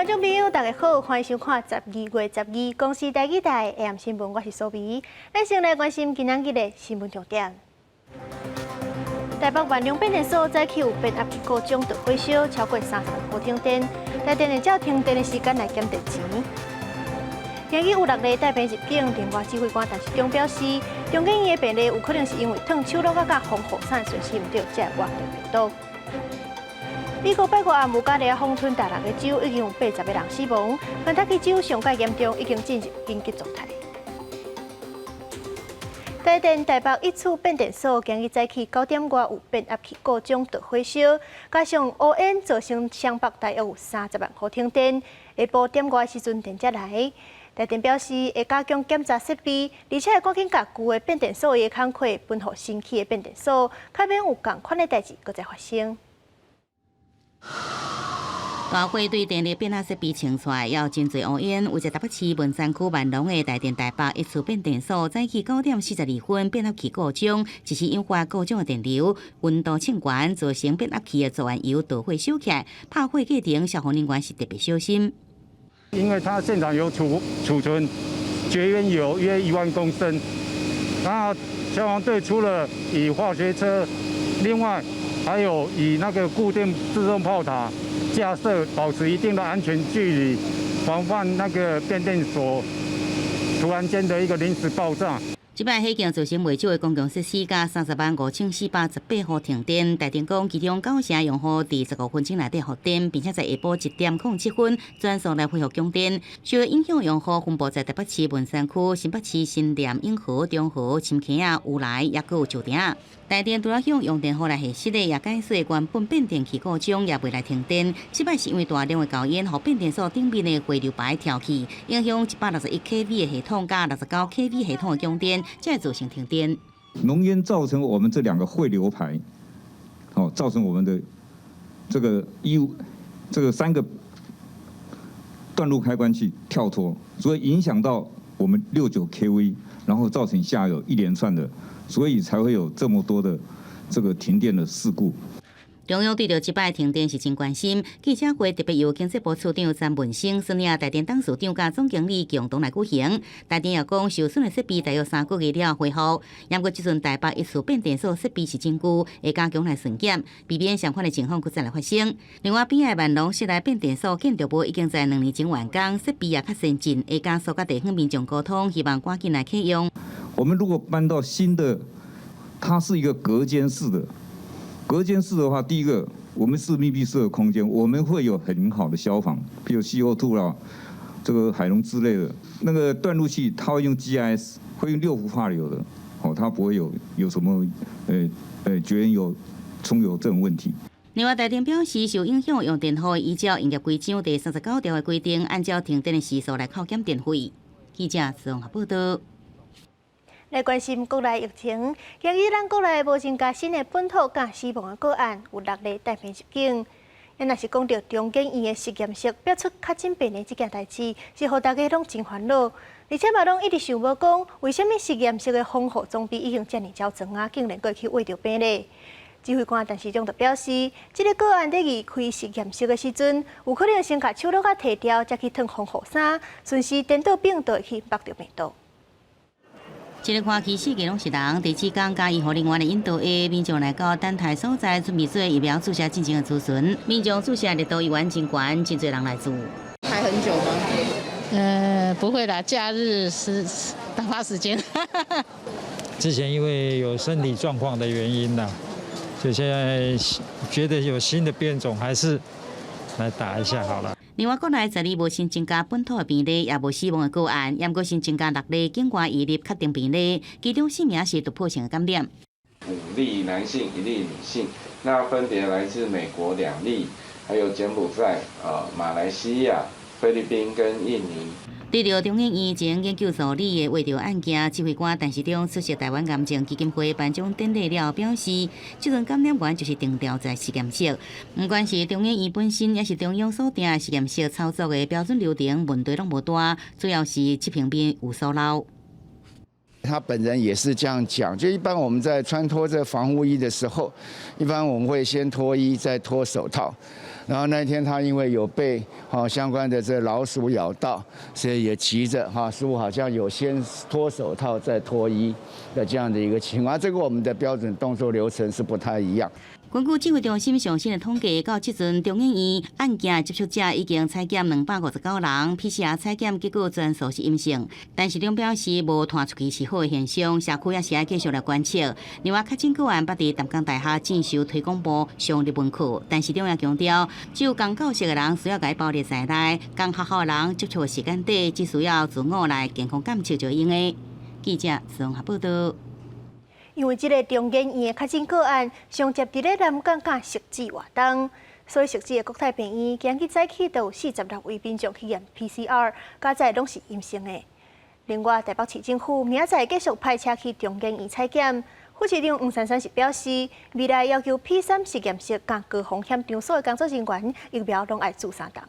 眾朋友，大家好，歡迎收看12月12公視台語台下暗新聞，我是蘇美。咱先來關心今仔日的新聞重點。台北萬隆變電所早起有變壓器故障導火燒，超過30萬戶停電。台電會照停電的時間來減電錢。今日有六例帶病入境，另外指揮官陳時中表示，中研院的病例有可能是因為脫手橐仔佮防護傘順序毋對，才會倚著病毒。美國拜五暗有加利亞風吞大六個州，已經有80個人死亡，肯塔基州上蓋嚴重，已經進入緊急狀態。台電台北一處變電所今日早起9點外有變壓器故障導火燒，加上烏煙造成雙北大約有30萬戶停電。下晡點外時陣電才來。台電表示會加強檢查設備，而且會趕緊共舊的變電所的工課分予新起的變電所，較免有仝款的代誌閣再發生。大火對電力變壓設備衝出來，也有真濟烏煙。位在台北市文山區萬隆的台電台北一處變電所，早起9點42分變壓器故障，一時引發故障的電流，溫度衝懸，造成變壓器的絕緣油導火燒起來。拍火過程，消防人員是特別小心。因為它現場有儲存絕緣油約1萬公升，然後消防隊除了以化學車，另外還有以那個固定自動炮塔架設，保持一定的安全距離，防範那個變電所突然間的一個臨時爆炸。這擺火警造成袂少的公共設施佮305,418戶停電。台電講，其中九成用戶佇15分鐘內底復電，並且在下晡1點07分全數來恢復供電。受影響用戶分布在台北市文山區、新北市新店、永和、中和、深坑仔、烏來，抑閣有石碇。台電除了向用電戶來核實的，也解說原本變電器故障也未來停電。這擺是因為大量的厚煙，予變電所頂面的匯流排跳起，影響161 kV 的系統佮69 kV 系統的供電，才會造成停電。濃煙造成我們這兩個匯流排，哦，造成我們的這個一這個三個斷路開關器跳脫，所以影響到我們69 kV，然後造成下游一連串的。所以才會有這麼多的這個停電的事故。中央對著這擺停電是真關心，記者會特別由經濟部次長詹文生、孫亞台電董事長佮總經理共同來舉行。台電也講，受損的設備大約3個月了恢復。不過這陣台北一處變電所設備是真舊，會加強來巡檢，避免相款的情況閣再來發生。另外，邊仔萬隆室內變電所建築物已經在2年前完工，設備也較先進，會加速佮地方民眾溝通，希望趕緊來啟用。我們如果搬到新的，它是一個隔間式的。隔間式的話，第一個，我們是密閉式的空間，我們會有很好的消防，譬如 CO2 啦，這個海龍之類的。那個斷路器，它會用 GIS，會用六氟化硫的，哦，它不會有什麼，絕緣油充油這種問題。另外，台電表示，受影響用電戶依照營業規章第39條的規定，按照停電的時數來扣減電費。記者綜合報道。來關心國內疫情，今日咱國內無增加新的本土佮死亡的個案，有六例帶病入境。若是講著中研院的實驗室爆出確診病例這件代誌，是予大家攏真煩惱，而且嘛攏一直想無講，為啥物實驗室的防護裝備已經遮爾周全啊，竟然閣會去挖著病例？指揮官陳時中就表示，這個個案佇離開實驗室的時陣，有可能先共手橐仔提掉，才去脫防護衫，順勢顛倒反就會去縛著病毒。這个看起四界攏是人，佇志工佮醫護人員的引導下，民眾來到等待所在，準備做疫苗注射進前的諮詢。民眾注射力度依然真懸，真濟人來注。排很久嗎？不會啦，假日是打發時間。之前因為有身體狀況的原因啦，就現在覺得有新的變種，還是來打一下好了。另外，國內十二無新增加本土的病例，也無死亡的個案，毋過新增加六例境外移入確定病例，其中四名是突破性的感染。五例男性，一例女性，那分別來自美國兩例，還有柬埔寨、馬來西亞、菲律賓跟印尼。對著中研院前研究助理的挖著案件，指揮官陳時中出席台灣癌症基金會頒獎典禮了後表示，這陣感染源就是定調在實驗室，毋管是中研院本身，抑是中央鎖定實驗室操作的標準流程，問題攏無大，主要是執行面有疏漏。他本人也是這樣講，就一般我們在穿脫這防護衣的時候，一般我們會先脫衣再脫手套。然後那天他因為有被相關的這老鼠咬到，所以也急着哈，似乎好像有先脫手套再脫衣的這樣的一個情況。這個我們的標準動作流程是不太一樣。根據指揮中心上新的統計，到這陣中研院案件接觸者已經採檢259人，PCR 採檢結果全數是陰性，但是長表示無傳出去是好的現象，社區也是愛繼續來觀察。另外，確診個案捌佇淡江大學進修推廣部上日文課，但是長也強調，只有仝教室的人需要共包列在內，仝學校的人接觸的時間短，只需要自我來健康監測就用的。記者綜合報道。因為這个中研院的確診個案，上集佇咧南港佮汐止活動，所以汐止的國泰病院今日早起就有46位民眾去驗 PCR，加載攏是陰性的。另外，台北市政府明仔載繼續派車去中研院採檢。副市長黃珊珊是表示，未來要求 P3實驗室佮高風險場所的工作人員疫苗攏愛注三針。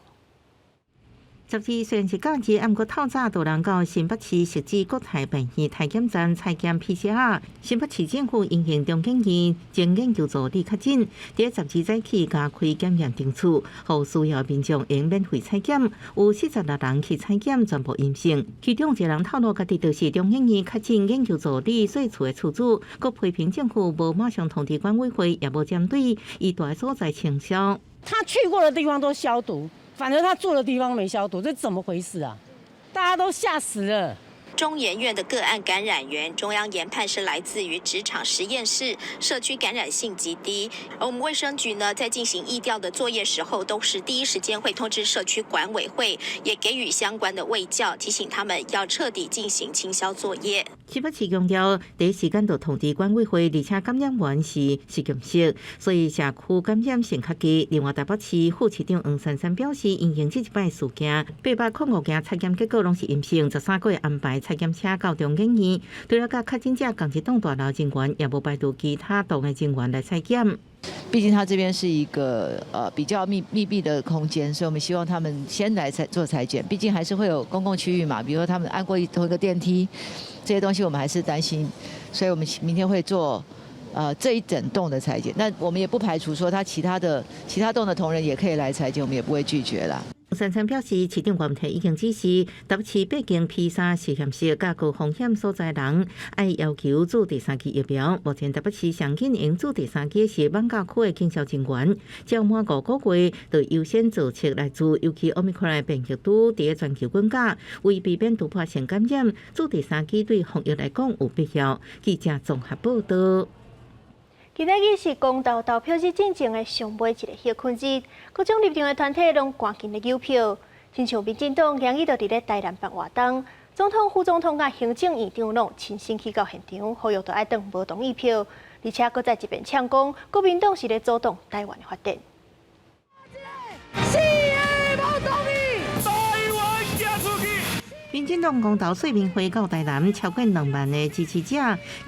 12雖然是假日，毋過透早就有人到新北市汐止國泰病院採檢站採檢 PCR。新北市政府因應中研院前研究助理確診，佇12早起加開檢驗場次，予需要民眾會用免費採檢。有46人去採檢，全部陰性。其中一個人透露，家己就是中研院確診研究助理稅厝的厝主，閣批評政府無馬上通知管委會，也無針對伊蹛的所在清消。他去過的地方都消毒。反正他住的地方沒消毒，這怎麼回事啊？大家都嚇死了。中研院的個案感染源，中央研判是來自於職場實驗室，社區感染性極低。而我們衛生局呢，在進行疫調的作業時候，都是第一時間會通知社區管委會，也給予相關的衛教，提醒他們要徹底進行清消作業。新北市強調，第一時間就通知管委會，而且感染源是實驗室，所以社區感染性較低。另外，台北市副市長黃珊珊表示，因應這一擺事件，805件採檢結果攏是陰性，13個安排採檢車到中研院，除了佮確診者仝一棟大樓人員，也無排除其他棟的人員來採檢。畢竟他這邊是一個比較密閉的空間，所以我們希望他們先來採做採檢。畢竟還是會有公共區域嘛，比如說他們按過同一個電梯，這些東西我們還是擔心，所以我們明天會做這一整棟的採檢。那我們也不排除說他其他棟的同仁也可以來採檢，我們也不會拒絕啦。珊珊表示，市長問題已經指示，台北市八間 P3實驗室佮高風險所在人，愛要求注第三劑疫苗。目前台北市上緊用注第三劑是艋舺區的警消人員，只要滿5個月，就優先做測來注。尤其奧密克戎變異株佇全球滾價，為避免突破性感染，注第三劑對防疫來講有必要。記者綜合報道。今仔日是公投投票日進前的上尾一个歇睏日，各種立場的團體攏趕緊咧蒐票。親像民進黨今日就佇咧台南辦活動，總統、副總統佮行政院長攏親身去到現場，呼籲著愛轉無同意票，而且閣再一遍嗆講，國民黨是咧阻擋台灣的發展。四个無同意，台灣行出去。民進黨公投說明會到台南，超過2萬的支持者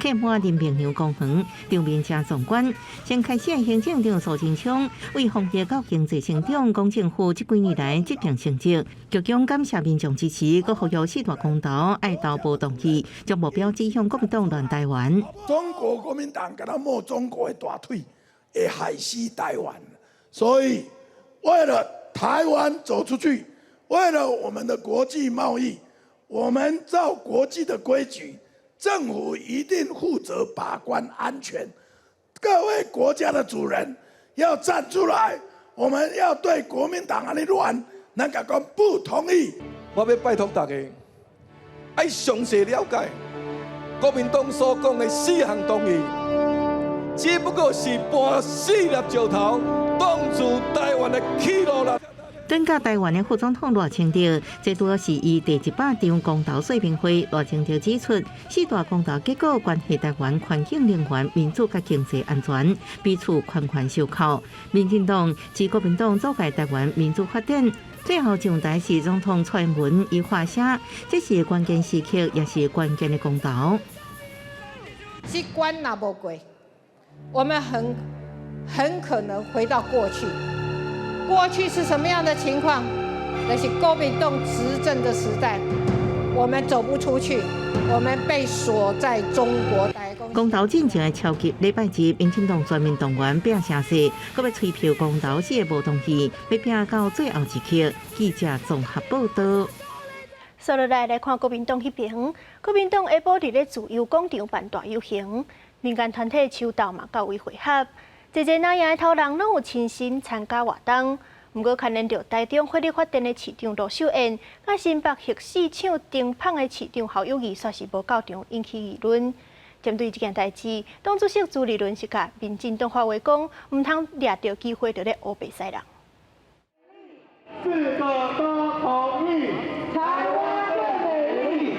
客滿林明祥公園，場面誠壯觀。先開始的行政長蘇貞昌為防疫佮經濟成長，講政府這幾年來執政成績，局長感謝民眾支持，閣呼籲四大公投愛投無同意，將目標指向國民黨亂台灣。中國國民黨敢若摸中國的大腿，會害死台灣。所以為了台灣走出去，為了我們的國際貿易。我們照國際的規矩，政府一定負責把關安全。各位國家的主人要站出來，我們要對國民黨按呢亂，咱共講不同意。我欲拜託大家，愛詳細了解國民黨所講的四項動議，只不過是搬四粒石頭擋住台灣的去路啦。轉嫁台灣的副總統賴清德，這拄好是伊第100場公投說明會。賴清德指出，四大公投結果關係台灣環境、能源、民主佮經濟安全，彼此環環相扣。民進黨指國民黨阻礙台灣民主發展，最後上台是總統蔡英文伊發聲，這是關鍵時刻，也是關鍵的公投。這關若無過，我們很可能回到過去。過去是什麼樣的情況？那是國民黨執政的時代，我們走不出去，我們被鎖在中國。公投進程的超級禮拜日，民進黨全面動員拼聲勢，閣欲催票公投四个無同意，欲拼到最後一刻。記者綜合報道。紲落來來看國民黨彼邊，國民黨下晡佇咧自由廣場辦大遊行，民間團體秋鬥嘛到位會合，濟濟藍營的頭人攏有親身參加活動。毋過，牽連著台中火力發電的市長盧秀燕，佮新北核四廠燈麭的市長侯友宜，煞是無到場，引起議論。針對這件代誌，黨主席朱立倫是共民進黨發話講，毋通掠著機會就咧烏白使人。四個都同意，台灣最美麗。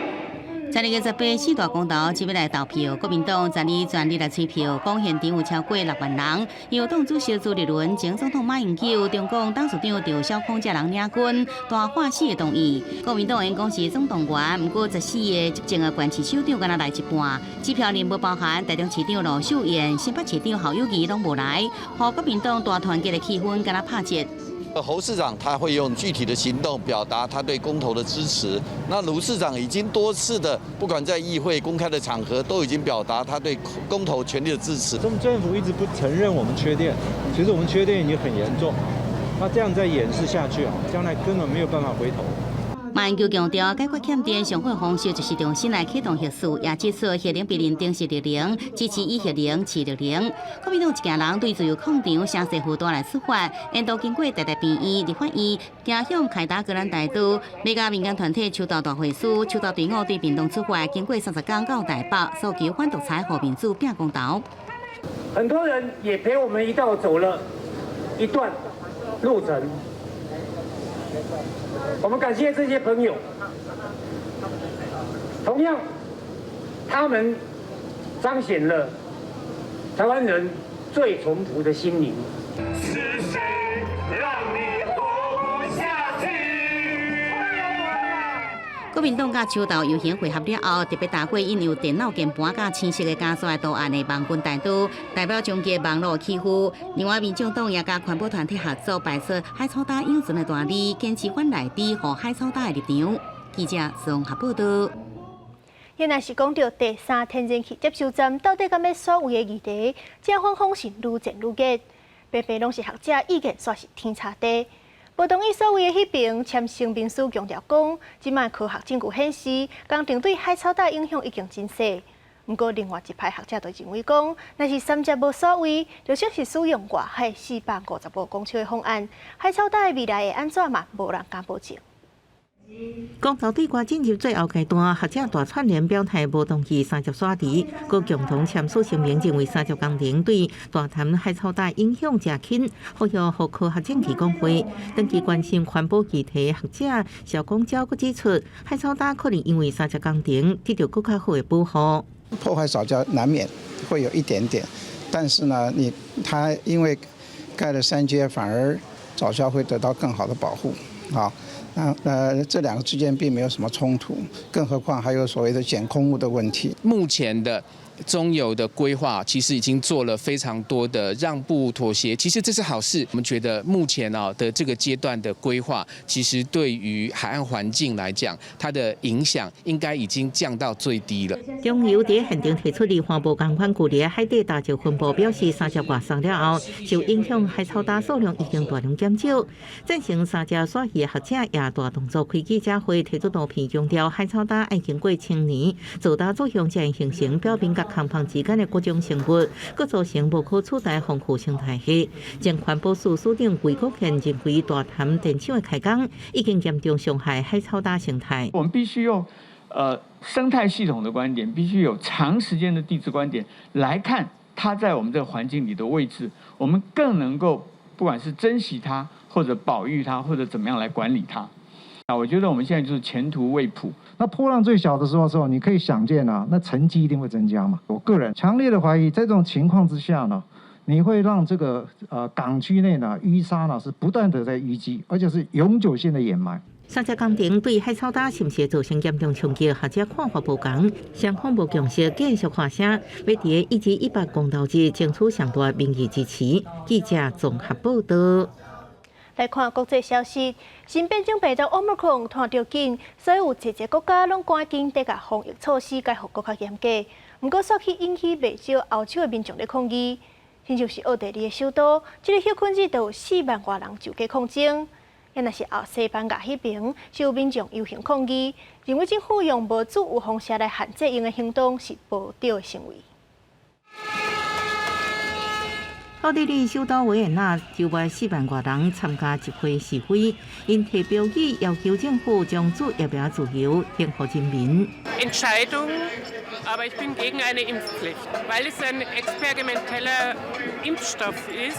12月18四大公投這欲來投票，國民黨昨日全力來催票，講現場有超過6萬人。由黨主席朱立倫、前總統馬英九、中共董事長趙小康這人領軍，大喊四個同意。國民黨因講是總動員，毋過14個執政的縣市首長敢若來一半，這票人無包含台中市長盧秀燕、新北市長侯友宜攏無來，予國民黨大團結的氣氛敢若拍折。侯市長他會用具體的行動表達他對公投的支持。那盧市長已經多次的，不管在議會公開的場合，都已經表達他對公投全力的支持。政府一直不承認我們缺電，其實我們缺電已經很嚴重。那這樣再掩飾下去啊，將來根本沒有辦法回頭。馬英九強調，解決欠電上好的方式就是重新來啟動核四，也指出核能被認定是綠能，支持以核能飼綠能。國民黨一行人對自由廣場聲勢浩大來出發，沿途經過台大病院、立法院，行向凱達格蘭大道，欲佮民間團體秋鬥大會師，秋鬥隊伍對屏東出發，經過30工到台北，訴求反獨裁、護民主、拼公投。很多人也陪我們一道走了一段路程。我們感謝這些朋友，同樣，他們彰顯了台灣人最淳樸的心靈。是誰讓你活不下去？國民黨佮秋鬥遊行會合了後，特別踏過印有電腦鍵盤佮青色的枷鎖圖案的網軍大道，代表終結網路欺負。另外，民眾黨也佮環保團體合作，擺出海草礁養船的大字，堅持反賴皮予海草礁的立場。記者綜合報道。現在是講著第三天然氣接收站到底敢欲選位的議題，正反方是愈戰愈熱，平平攏是學者意見，煞是天差地。無同意所謂的彼邊簽聲明書強調講，這擺科學證據顯示，工程對海草礁影響已經真細。毋過另外一派學者就認為講，若是三接無選位，就算是使用外海455公尺的方案，海草礁的未來會按怎嘛，無人敢保證。公投對決進入最後階段，學者大串聯表態無同意三接徙置，閣共同簽署聲明，認為三接工程對大潭海草礁影響誠輕，呼籲予科學證據講話。長期關心環保議題學者蕭廣昭閣指出，海草礁可能因為三接工程得著閣較好的保護。破壞藻礁難免會有一點點，但是呢，你它因為蓋了三接，反而藻礁會得到更好的保護，啊。那這兩個之間並沒有什麼衝突，更何況還有所謂的減空污的問題。目前的中油的規劃其實已經做了非常多的讓步妥協，其實這是好事。我們覺得目前啊的這個階段的規劃，其實對於海岸環境來講，它的影響應該已經降到最低了。中油佇現場提出離環保共款距離海底礁石分布，表示三接外送了後，受影響海草礁數量已經大量減少。贊成三接徙置的學者也大動作開記者會，提出圖片強調海草礁愛經過千年造礁作用才會形成表面佮空縫之間的各種生物，閣造成無可取代豐富生態系。前環保署署長魏國賢認為，大潭電廠的開工已經嚴重傷害海草礁生態。我們必須用生態系統的觀點，必須有長時間的地質觀點來看它在我們這個環境裡的位置，我們更能夠不管是珍惜它，或者保育它，或者怎麼樣來管理它。啊，我覺得我們現在就是前途未卜。那波浪最小的時候，你可以想見啊，那沉積一定會增加嘛。我個人強烈的懷疑，在這種情況之下呢，你會讓這個港區內呢淤沙呢是不斷的在淤積，而且是永久性的掩埋。三接工程對海草礁是毋是造成嚴重衝擊？學者看法無仝，雙方無共識，繼續發聲，欲佇1至100公投日爭取上大民意支持。記者綜合報道。來看國際消息，新變種病毒 Omicron 傳著緊，所以有濟濟國家攏趕緊佇共防疫措施改予閣較嚴格。毋過，煞去引起袂少歐洲的民眾咧抗議。親像是奧地利的首都，這個歇困日就有4萬外人上街抗爭。抑若是後西班牙彼爿，是有民眾遊行抗議，認為政府用無注預防射來限制𪜶的行動是無對的行為。奧地利首都維也納周末4萬外人參加集會示威，𪜶提標語要求政府將注疫苗自由還予人民。 Entscheidung, aber ich bin gegen eine Impfpflicht, weil es ein experimenteller Impfstoff ist,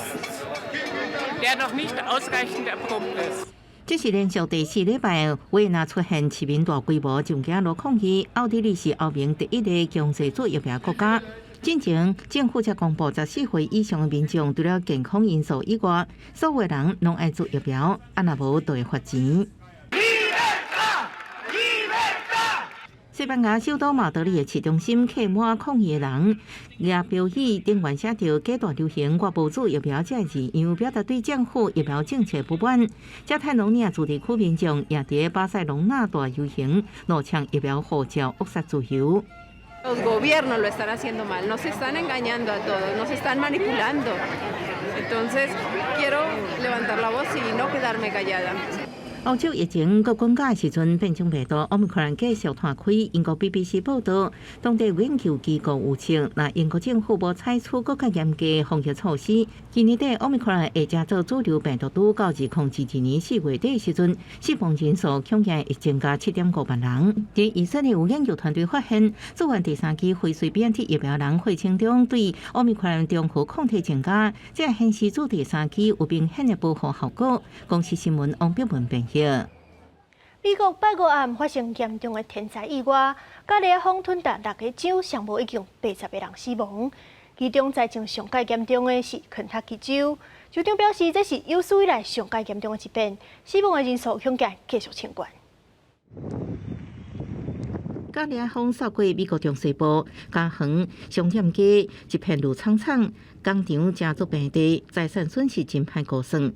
der noch nicht ausreichend erprobt ist. 這是連續第四禮拜維也納出現市民大規模上街路抗議。奧地利是歐盟第一个強制注疫苗國家。進前政府才公布，14歲以上的民眾，除了健康因素以外，所有人攏愛注疫苗，啊若無就會罰錢。西班牙首都馬德里的市中心客滿抗議的人，舉標語頂懸寫著“假大流行，我無注疫苗”這個字樣，表達對政府疫苗政策不滿。加泰隆尼亞自治區民眾也佇巴塞隆納大遊行，怒嗆疫苗護照扼殺自由。 Los gobiernos lo están haciendo mal, nos están engañando a todos, nos están manipulando. Entonces quiero levantar la voz y no quedarme callada. 歐洲疫情閣滾加的時陣，變種病毒奧密克戎繼續傳開。英國 BBC 報道，當地研究機構預測，若英國政府無採取閣較嚴格防疫措施，今年底奧密克戎會成做主流病毒株，到2022年4月底的時陣，死亡人數恐驚會增加7.5萬人。佇以色列有研究團隊發現，注完第三劑輝瑞 BNT 疫苗人血清中對奧密克戎中和抗體增加，這顯示注第三劑有明顯的保護效果。公視新聞王碧文編譯。美國拜五暗發生嚴重的天災意外，伽利亞風吞達六個州，上無已經80個人死亡。其中災情上蓋嚴重的是肯塔基州，州長表示這是有史以來上蓋嚴重的一遍，死亡的人數恐驚繼續衝懸。伽利亞風掃過美國中西部，加橫商店街一片綠蒼蒼，工廠成作平地，財產損失真歹估算。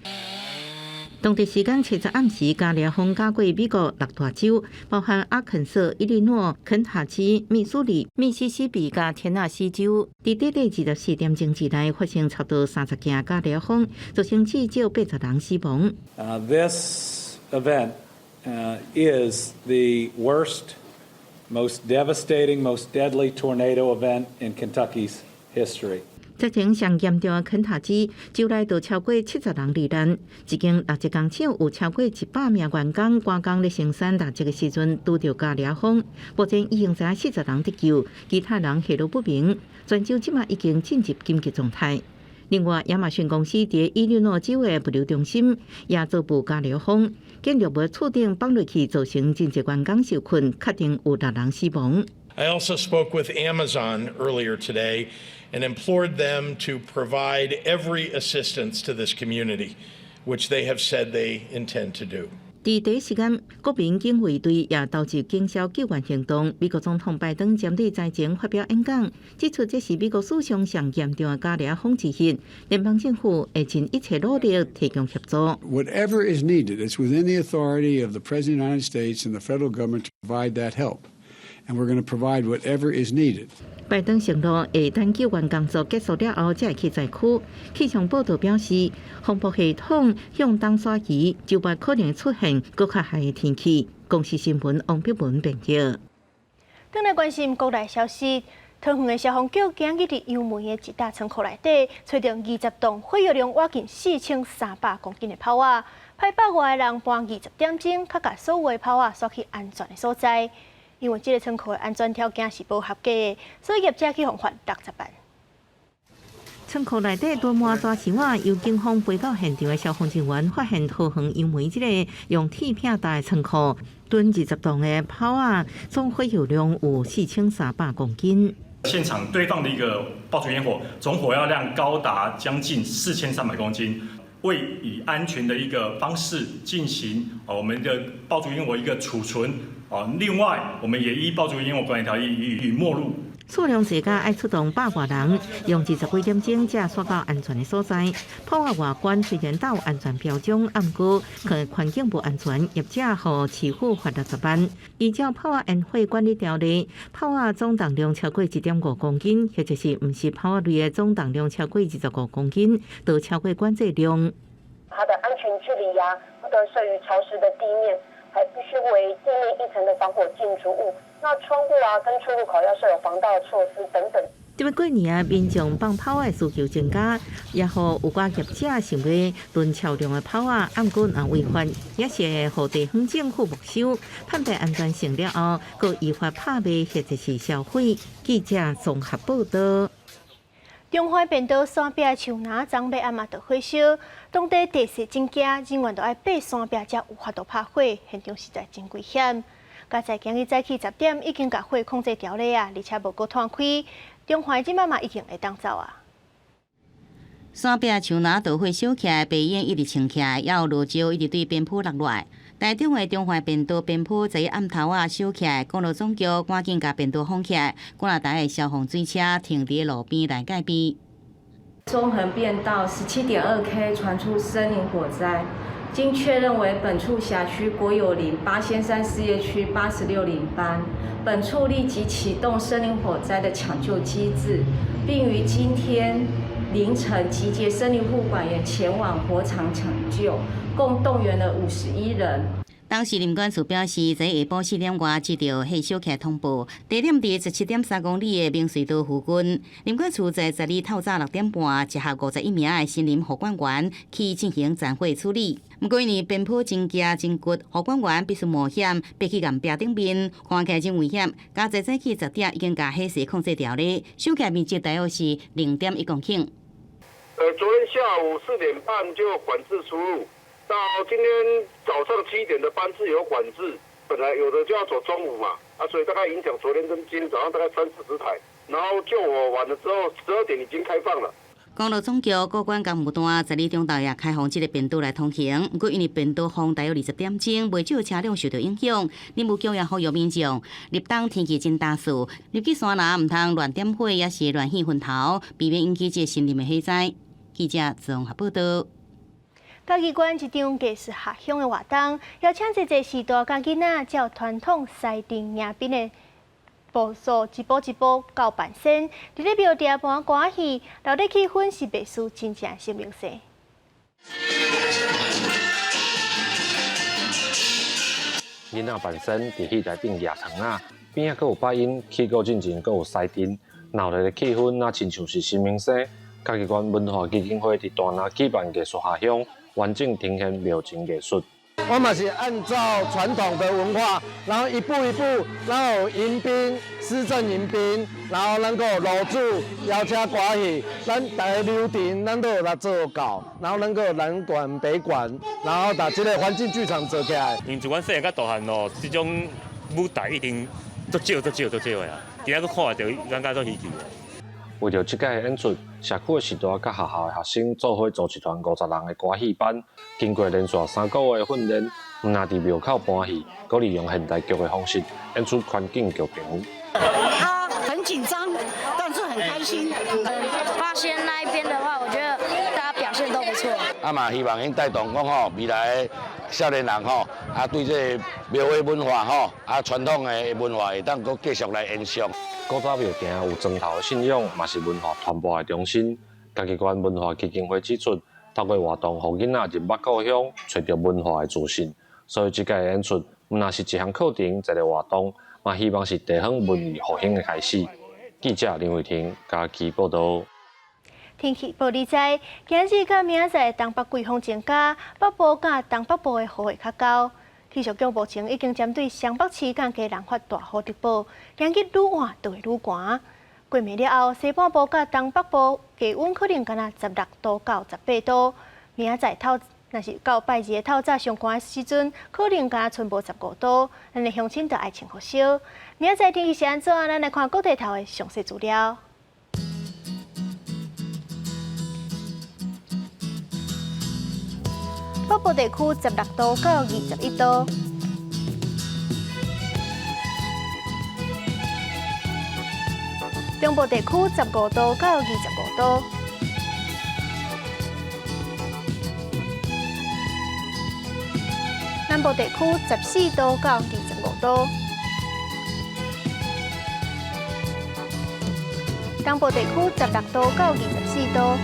當地時間七日暗時，伽利亞風軋過美國六大州，包含阿肯色、伊利諾、肯塔基、密蘇里、密西西比佮田納西州。佇短短24點鐘之內，發生差不多30件伽利亞風，造成至少80人死亡。 This event is the worst, most devastating, most deadly tornado event in Kentucky's history. 災情上嚴重的肯塔基州內就超過70人罹難，一間蠟燭工廠有超過100名員工趕工咧生產蠟燭的時陣拄著伽利亞風，目前已經知40人得救，其他人下落不明。全州這馬已經進入緊急狀態。另外，亞馬遜公司佇伊利諾州的物流中心也遭遇伽利亞風，建築物厝頂放落去，造成真濟員工受困，確定有六人死亡。 I also spoke with Amazon earlier today and implored them to provide every assistance to this community, which they have said they intend to do. 佇第一時間，國民警衛隊也投入警消救援行動。美國總統拜登針對災情發表演講，指出這是美國史上上嚴重的伽利亞風之一，聯邦政府會盡一切努力提供協助。 Whatever is needed, it's within the authority of the President of the United States and the federal government to provide that help. And we're going to provide whatever is needed. 拜登承諾會等救援工作結束了後，才會去災區。氣象報導表示，風暴系統向東徙移，周末可能出現閣較害的天氣。公視新聞王碧文編譯。轉來關心國內消息，桃園的消防局今日佇楊梅的一棟倉庫內底，揣著20棟火藥量倚近4300公斤的炮仔，派百外个人搬20點鐘，較共所有的炮仔徙去安全的所在。因為這个倉庫的安全條件是無合格的，所以業者去予罰60萬。倉庫內底堆滿大箱仔，由警方飛到現場的消防人員發現桃園楊梅這个用鐵片搭的倉庫，囤20棟的炮仔，總火藥量有4300公斤。現場堆放的一個爆竹煙火，總火藥量高達將近4300公斤。未以安全的一個方式進行我們的爆竹煙火一個儲存。另外我們也依爆竹煙火管理條例予以沒入。數量濟甲愛出動百外人，用二十幾點鐘才徙到安全的所在。炮仔外觀雖然都有安全標準，毋過可能環境無安全，業者予市府罰60萬。依照炮仔煙火管理條例，炮仔總重量超過1.5公斤，或者是毋是炮仔類的總重量超過25公斤，都超過管制量。它的安全距離呀，不得設於潮濕的地面，還必須為地面一層的防火建築物。那窗戶啊，跟出入口要設有防盜措施等等。這擺過年啊，民眾放炮的需求增加，也予有寡業者想欲囤超量的炮仔，毋過若違法，也是會予地方政府沒收，判斷安全性了後，閣依法拍賣或者是銷毀。記者綜合報道。中環便道山壁樹林昨暝暗嘛著火燒，當地地勢真驚，人員都愛爬山壁才有法度拍火，現場實在真危險。佳哉今日早起10點已經共火控制牢咧啊，而且無閣湠開。中環這擺嘛已經會當走啊。山壁樹林著火燒起來，白煙一直衝起來，也有落石一直對邊坡落來。台中的中環便道邊坡昨暗頭仔燒起來，公路總局趕緊共便道封起來，幾若台的消防水車停佇路邊來戒備。中橫便道17.2 K 傳出森林火災，經確認為本處轄區國有林八仙山事業區86林班，本處立即啟動森林火災的搶救機制，並於今天凌晨集結森林護管員前往火場搶救，共動員了51人。當時林管處表示，在下晡4點外接到火燒起通報，地點佇17.3公里的明隧道附近。林管處在12透早6點半，集合51名的森林護管員去進行斬火處理。毋過因為邊坡真驚真骨，護管員必須冒險爬去岩壁頂面，看起來真危險。佳哉早起10點已經共火勢控制牢咧，燒起面積大約是0.1公頃。昨天下午4點半就管制出入。到今天早上7點的班次有管制，本來有的就要走中午嘛，啊，所以大概影響昨天跟今天早上大概三四十台，然後救火完了之後，12點已經開放了。公路總局高管工務單12中晝也開放這個便道來通行，毋過因為便道風大約20點鐘，袂少車輛受到影響。林務局也呼籲民眾，立冬天氣真焦燥，入去山林毋通亂點火，抑是亂糞墳頭，避免引起這個森林的火災。記者綜合報道。嘉義縣一場藝術下鄉的活動，邀請濟濟序大佮囡仔，照傳統獅陣迎賓的步數，一步一步到半仙，佇咧廟埕搬歌仔戲，熱鬧氣氛是袂輸真正神明生。囡仔扮仙佇戲台頂蜈糖仔，邊仔閣有擺音，起鼓進前閣有獅陣，鬧熱的氣氛，若親像是神明生。嘉義縣文化基金會佇大林舉辦藝術下鄉，完整呈現廟前藝術。我們是按照傳統的文化，然後一步一步，然後迎賓、獅陣迎賓，然後能夠樓主邀請歌戲，咱逐个流程咱都有來做到，然後能夠南管北管，然後把這個環境劇場做起來。因為自阮細漢到大漢哦，這種舞台一定足少、足少、足少的啊，今仔閣看著，感覺足稀奇的。為著這屆演出，社區的序大佮學校的學生做伙組一團50人的歌戲班，經過連續3個月的訓練，毋但佇廟口搬戲，閣利用現代劇的方式演出環境劇場。他很緊張，但是很開心。八仙那一邊的話，我覺得大家表現都不錯。啊嘛，希望𪜶帶動講吼，未來的少年人吼，啊對這個廟會文化吼，啊傳統的文化會當閣繼續來延續。古早廟埕有莊頭的信仰，嘛是文化傳播的中心。嘉義縣文化基金會指出，透過活動，予囡仔入捌故鄉，揣著文化的自信。所以這屆演出，毋但是一項課程，一個活動，嘛希望是地方文藝復興的開始。記者林慧婷嘉義報道。天氣報你知，今日佮明仔載東北季風增加，北部佮東北部的雨會較厚。氣象局目前已經針對雙北市佮基隆發大雨特報，今日愈晚就會愈寒。過暝了後，西半部佮東北部低溫可能干焦16度到18度。明仔載透，若是到拜二的透早上寒的時陣，可能干焦賰無15度。咱的鄉親就愛穿予少。明仔載天氣是按怎？咱來看各地頭的詳細資料。北部地區16度到21度。中部地區15度到25度。南部地區14度到25度，東部地區16度到24度，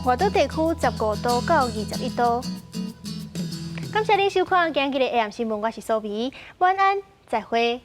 外島地區15度到21度。感謝您收看今日的 AM 新聞，我是蘇美，晚安，再會。